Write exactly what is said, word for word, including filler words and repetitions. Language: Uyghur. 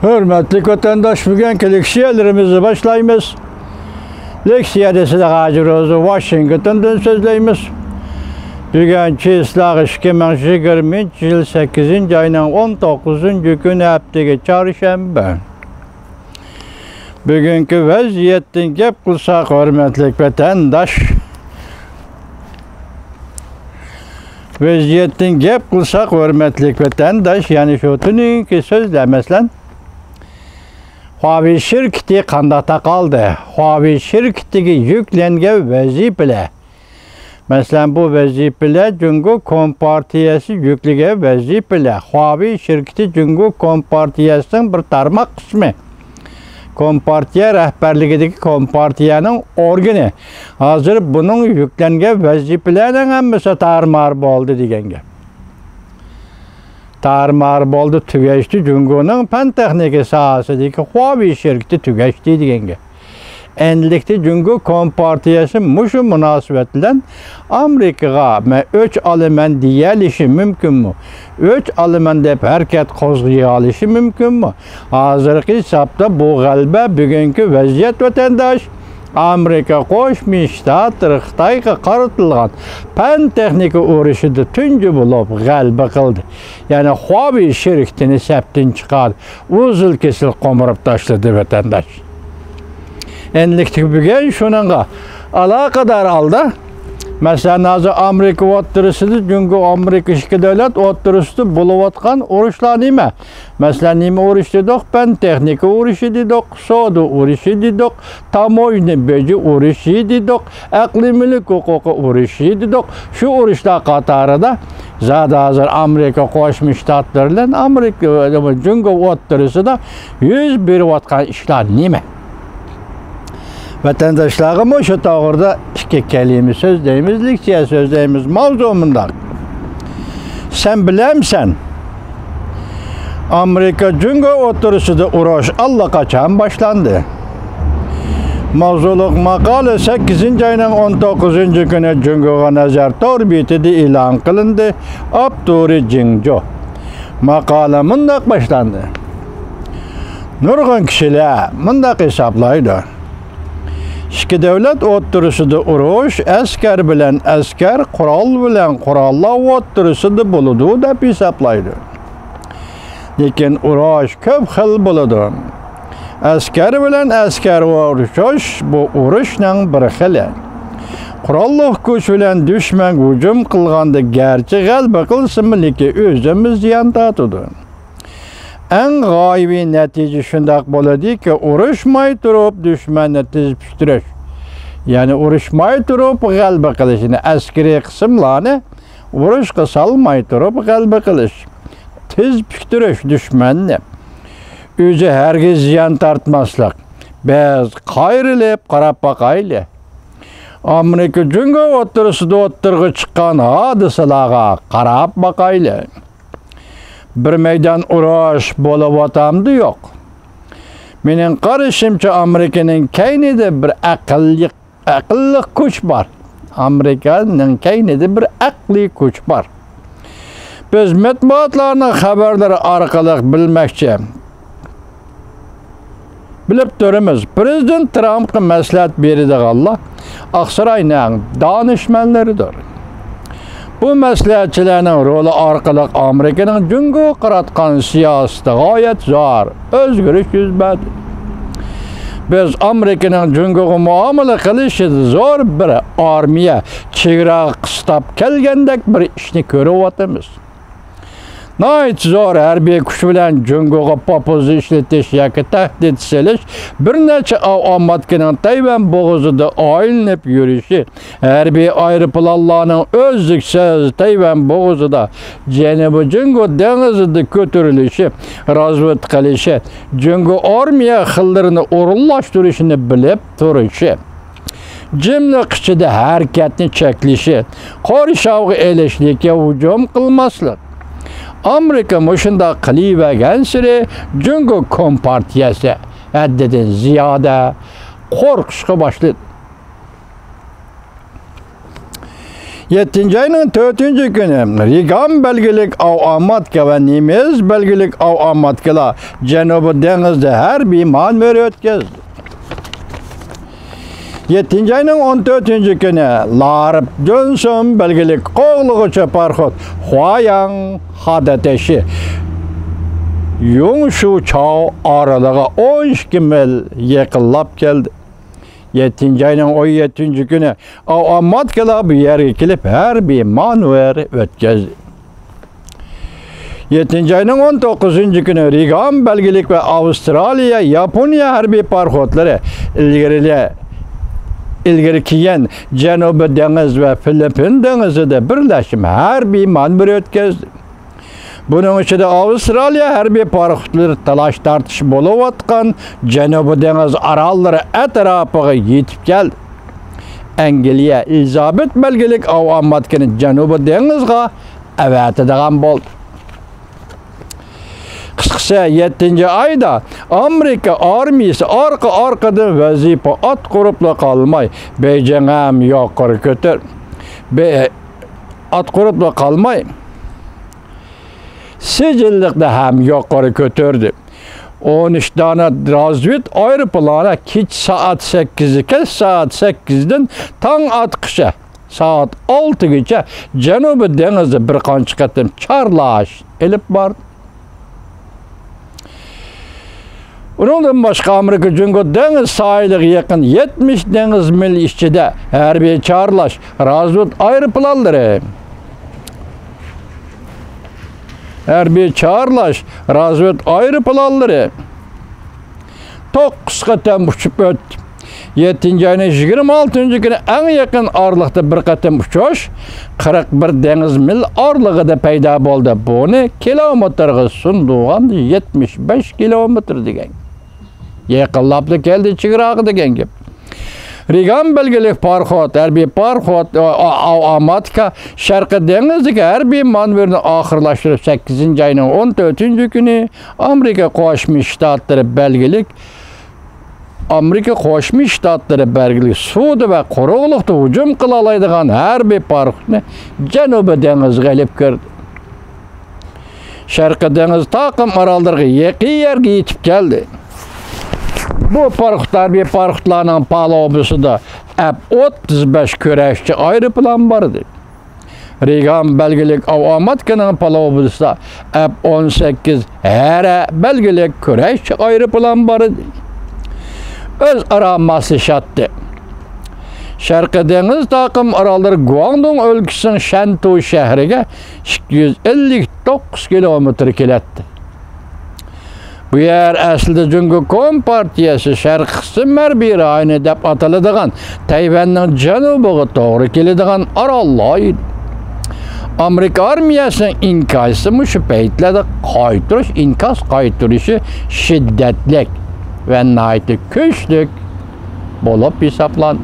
ھۆرمەتلىك ۋەتەنداش، بۈگۈنكى لېكسىيەلىرىمىزنى باشلايمىز. لېكسىيەدە سىلەرگە ھاجى روزى ۋاشىنگتوندىن سۆزلەيمىز. بۈگۈن چېسلاق ئىككى مىڭ يىگىرمىنچى يىل سەككىزىنچى ئاينىڭ ئون توققۇزىنچى كۈنى، ھەپتىگە چارشەنبە. بۈگۈنكى ۋەزىيەتتىن گەپ قىلساق، ھۆرمەتلىك ۋەتەنداش، ۋەزىيەتتىن گەپ قىلساق، ھۆرمەتلىك ۋەتەنداش، يەنى شۇ تۈنۈگۈنكى سۆزلەر، مەسىلەن، خۇاۋېي شىركىتى قانداقتا قالدى؟ خۇاۋېي شىركىتىگە يۈكلەنگەن ۋەزىپىلەر. مەسىلەن، بۇ ۋەزىپىلەر جۇڭگو كومپارتىيەسى يۈكلىگەن ۋەزىپىلەر. خۇاۋېي شىركىتى جۇڭگو كومپارتىيەسىنىڭ بىر تارماق قىسمى. كومپارتىيە رەھبەرلىكىدىكى كومپارتىيەنىڭ ئورگىنى. ھازىر بۇنىڭ يۈكلەنگەن ۋەزىپىلەرنىڭ ھەممىسى تارمار بولدى دېگەن گەپ. تارمار بولدى، تۈگەشتى، جۇڭگونىڭ پەن تېخنىكا ساھەسىدىكى خۇاۋېي شىركىتى تۈگەشتى دېگەن گەپ. ئەنلىكتە جۇڭگو كومپارتىيەسى مۇشۇ مۇناسىۋەت بىلەن ئامېرىكىغا مەن ئۆچ ئالىمەن دېيەلىشى مۇمكىنمۇ؟ ئۆچ ئالىمەن دەپ ھەرىكەت قوزغىيالىشى مۇمكىنمۇ؟ ھازىرقى ھېسابتا بۇ غەلىبە، بۈگۈنكى ۋەزىيەت، ۋەتەنداش، ئامېرىكا قوشما شتاتلىرى خىتايغا قارىتىلغان پەن تېخنىكا ئۇرۇشىدا تۇنجى بولۇپ غەلىبە قىلدى. يەنى خۇاۋېي شىركىتىنى سەپتىن چىقاردى. ئۇزۇل كېسىل قومۇرۇپ تاشلىدى، ۋەتەنداش. ئەنلىكتە بۈگۈن شۇنىڭغا ئالاقىدار ھالدا، مەسىلەن، ھازىر ئامېرىكا ئوتتۇرىسىدا، جۇڭگو، ئامېرىكا ئىككى دۆلەت ئوتتۇرىسىدا بولۇۋاتقان ئۇرۇشلار نېمە؟ مەسىلەن، نېمە ئۇرۇشى دېدۇق؟ پەن تېخنىكا ئۇرۇشى دېدۇق، سودا ئۇرۇشى دېدۇق، تاموژنا بېجى ئۇرۇشى دېدۇق، ئەقلىي مۈلۈك ھوقۇقى ئۇرۇشى دېدۇق. شۇ ئۇرۇشلار قاتارىدا زادى ھازىر ئامېرىكا قوشما شتاتلىرى بىلەن ئامېرىكا، جۇڭگو ئوتتۇرىسىدا يۈز بېرىۋاتقان ئىشلار نېمە؟ ۋەتەنداشلارغا مۇشۇ توغرىدا ئىككى كەلىمە سۆزلەيمىز، لېكسىيە سۆزلەيمىز. ماۋزۇ مۇنداق. سەن بىلەمسەن؟ ئامېرىكا جۇڭگو ئوتتۇرىسىدا ئۇرۇش ئاللىقاچان باشلاندى. ماۋزۇلۇق ماقالە سەككىزىنچى ئاينىڭ ئون توققۇزىنچى كۈنى جۇڭگوغا نەزەر تور بېتىدە ئېلان قىلىندى. ئاپتورى جىڭجو. ماقالە مۇنداق باشلاندى. نۇرغۇن كىشىلەر مۇنداق ھېسابلايدۇ. ئىككى دۆلەت ئوتتۇرىسىدا ئۇرۇش ئەسكەر بىلەن ئەسكەر، قورال بىلەن قوراللار ئوتتۇرىسىدا بولىدۇ دەپ ھېسابلايدۇ. لېكىن ئۇرۇش كۆپ خىل بولىدۇ. ئەسكەر بىلەن ئەسكەر ئۇرۇشۇش، بۇ ئۇرۇشنىڭ بىر خىلى. قوراللىق كۈچ بىلەن دۈشمەنگە ھۇجۇم قىلغاندا گەرچە غەلىبە قىلسىمۇ، لېكىن ئۆزىمۇ زىيان تارتىدۇ. ئەڭ غايىۋى نەتىجە شۇنداق بولىدۇكى، ئۇرۇشماي تۇرۇپ دۈشمەننى تېز پۈكتۈرۈش. يەنى ئۇرۇشماي تۇرۇپ غەلىبە قىلىش، يەنى ئەسكىرىي قىسىملارنى ئۇرۇشقا سالماي تۇرۇپ غەلىبە قىلىش. تېز پۈكتۈرۈش دۈشمەننى. ئۆزى ھەرگىز زىيان تارتماسلىق. بىز قايرىلىپ قاراپ باقايلى. ئامېرىكا جۇڭگو ئوتتۇرىسىدا ئوتتۇرىغا چىققان ھادىسىلەرگە قاراپ باقايلى. بىر مەيدان ئۇرۇش بولۇۋاتامدۇ، يوق؟ مېنىڭ قارىشىمچە، ئامېرىكىنىڭ كەينىدە بىر ئەقىللىق، ئەقىللىق كۈچ بار. ئامېرىكىنىڭ كەينىدە بىر ئەقلىي كۈچ بار. بىز مەتبۇئاتلارنىڭ خەۋەرلىرى ئارقىلىق بىلمەكچى. بىلىپ تۇرىمىز، پىرېزىدېنت ترامپقا مەسلىھەت بېرىدىغانلار ئاقساراينىڭ دانىشمەنلىرىدۇر. بۇ مەسلىھەتچىلەرنىڭ رولى ئارقىلىق ئامېرىكىنىڭ جۇڭگوغا قاراتقان سىياسىتى غايەت زور ئۆزگىرىش يۈز بەردى. بىز ئامېرىكىنىڭ جۇڭگوغا مۇئامىلە قىلىشىدا زور بىر ئارمىيە، چېگراغا قىستاپ كەلگەندەك بىر ئىشنى كۆرۈۋاتىمىز. ناھايىتى زور ھەربىي كۈچ بىلەن جۇڭگوغا پوپوزا ئىشلىتىش ياكى تەھدىت سېلىش، بىر نەچچە ئاۋۇ ئاماتكىنىڭ تەيۋەن بوغۇزىدا ئايلىنىپ يۈرۈشى، ھەربىي ئايروپىلانلارنىڭ ئۈزلۈكسىز تەيۋەن بوغۇزىدا، جەنۇبىي جۇڭگو دېڭىزىدا كۆتۈرۈلۈشى، رازۋېدكا قىلىشى، جۇڭگو ئارمىيە خىللىرىنى ئورۇنلاشتۇرۇشىنى بىلىپ تۇرۇشى. جىملىق ئىچىدە ھەرىكەتنى چەكلىشى، قورشاۋغا ئېلىش، لېكىن ھۇجۇم قىلماسلىق. ئامېرىكا مۇشۇنداق قىلىۋەرگەنسېرى، جۇڭگو كومپارتىيەسى ھەددىدىن زىيادە قورقۇشقا باشلىدى. يەتتىنچى ئاينىڭ تۆتىنچى كۈنى رېگان بەلگىلىك ئاۋاماتكا ۋە نېمېز بەلگىلىك ئاۋاماتكىلار جەنۇبىي دېڭىزدا ھەربىي مانېۋىر ئۆتكۈزدى. يەتتىنچى ئاينىڭ ئون تۆتىنچى كۈنى لارپ جونسون بەلگىلىك قوغلىغۇچى پاراخوت خۇاياڭ خاداتېشى يۇڭشۇچاۋ ئارىلىغا ئون ئىككى مىل يېقىنلاپ كەلدى. يەتتىنچى ئاينىڭ ئون يەتتىنچى كۈنى ئاۋاماتكىلار بۇ يەرگە كېلىپ ھەربىي مانېۋىر ئۆتكۈزدى. يەتتىنچى ئاينىڭ ئون توققۇزىنچى كۈنى رېگان بەلگىلىك ۋە ئاۋسترالىيە، ياپونىيە ھەربىي پاراخوتلىرى ئىلگىرىلە-، ئىلگىرى كېيىن جەنۇبىي دېڭىز ۋە فىلىپپىن دېڭىزىدا بىرلەشمە ھەربىي مانېۋىر ئۆتكۈزدى. بۇنىڭ ئىچىدە ئاۋسترالىيە ھەربىي پاراخوتلىرى تالاش-تارتىش بولۇۋاتقان جەنۇبىي دېڭىز ئاراللىرى ئەتراپىغا يېتىپ كەلدى. ئەنگلىيە ئېلىزابېت بەلگىلىك ئاۋاماتكىنى جەنۇبىي دېڭىزغا ئەۋەتىدىغان بولدى. قىسقىسى، يەتتىنچى ئايدا ئامېرىكا ئارمىيىسى ئارقا-ئارقىدىن ۋەزىپە ئاتقۇرۇپلا قالماي، بېيجىڭ ھەم يۇقىرى كۆتۈر-، بې-، ئاتقۇرۇپلا قالماي، سىجىللىقنى ھەم يۇقىرى كۆتۈردى. ئون ئۈچ دانە رازۋېد ئايروپىلانى كېچە سائەت سەككىز، كەچ سائەت سەككىزدىن تاڭ ئاتقىچە، سائەت ئالتىگىچە جەنۇبىي دېڭىزدا بىر قانچە قېتىم چارلاش ئېلىپ باردى. ئۇنىڭدىن باشقا، ئامېرىكا جۇڭگو دېڭىز ساھىلىغا يېقىن يەتمىش دېڭىز مىل ئىچىدە ھەربىي چارلاش رازۋېد ئايروپىلانلىرى، ھەربىي چارلاش رازۋېد ئايروپىلانلىرى توققۇز قېتىم ئۇچۇپ ئۆتتى. يەتتىنچى ئاينىڭ يىگىرمە ئالتىنچى كۈنى ئەڭ يېقىن ئارىلىقتا بىر قېتىم ئۇچۇش قىرىق بىر دېڭىز مىل ئارىلىقىدا پەيدا بولدى. بۇنى كىلومېتىرغا سۇندۇرغاندا يەتمىش بەش كىلومېتىر دېگەن. يېقىنلاپلا كەلدى چېگراغا دېگەن گەپ. رېگان بەلگىلىك پاراخوت، ھەربىي پاراخوت، ئا-، ئا-، ئاۋاماتكا شەرقىي دېڭىزدىكى ھەربىي مانېۋىرنى ئاخىرلاشتۇرۇپ، سەككىزىنچى ئاينىڭ ئون تۆتىنچى كۈنى ئامېرىكا قوشما شتاتلىرى بەلگىلىك ئامېرىكا قوشما شتاتلىرى بەلگىلىك سۇدا ۋە قۇرۇقلۇقتا ھۇجۇم قىلالايدىغان ھەربىي پاراخوتنى جەنۇبىي دېڭىزغا ئېلىپ كىردى. شەرقىي دېڭىز تاقىم ئاراللىرىغا يېقىن يەرگە يېتىپ كەلدى. بۇ پاراخوت، ھەربىي پاراخوتلارنىڭ پالۇبىسىدا ئەپ ئوتتۇز بەش كۈرەشچى ئايروپىلان بار ئىدى. رېگان بەلگىلىك ئاۋاماتكىنىڭ پالۇبىسىدا ئەپ ئون سەككىز ھەرە بەلگىلىك كۈرەشچى ئايروپىلان بار ئىدى. ئۆزئارا ماسلىشاتتى. شەرقىي دېڭىز تاقىم ئاراللىرى گۇاڭدۇڭ ئۆلكىسىنىڭ شەنتۇ شەھىرىگە ئىككى يۈز ئەللىك توققۇز كىلومېتىر كېلەتتى. بۇ يەر ئەسلىدە جۇڭگو كومپارتىيەسى شەرقىي قىسىم ھەربىي رايونى دەپ ئاتىلىدىغان تەيۋەننىڭ جەنۇبىغا توغرا كېلىدىغان ئاراللار ئىدى. ئامېرىكا ئارمىيەسىنىڭ ئىنكاسى مۇشۇ پەيتلەردە قايتۇرۇش، ئىنكاس قايتۇرۇشى شىددەتلىك ۋە ناھايىتى كۈچلۈك بولۇپ ھېسابلان-،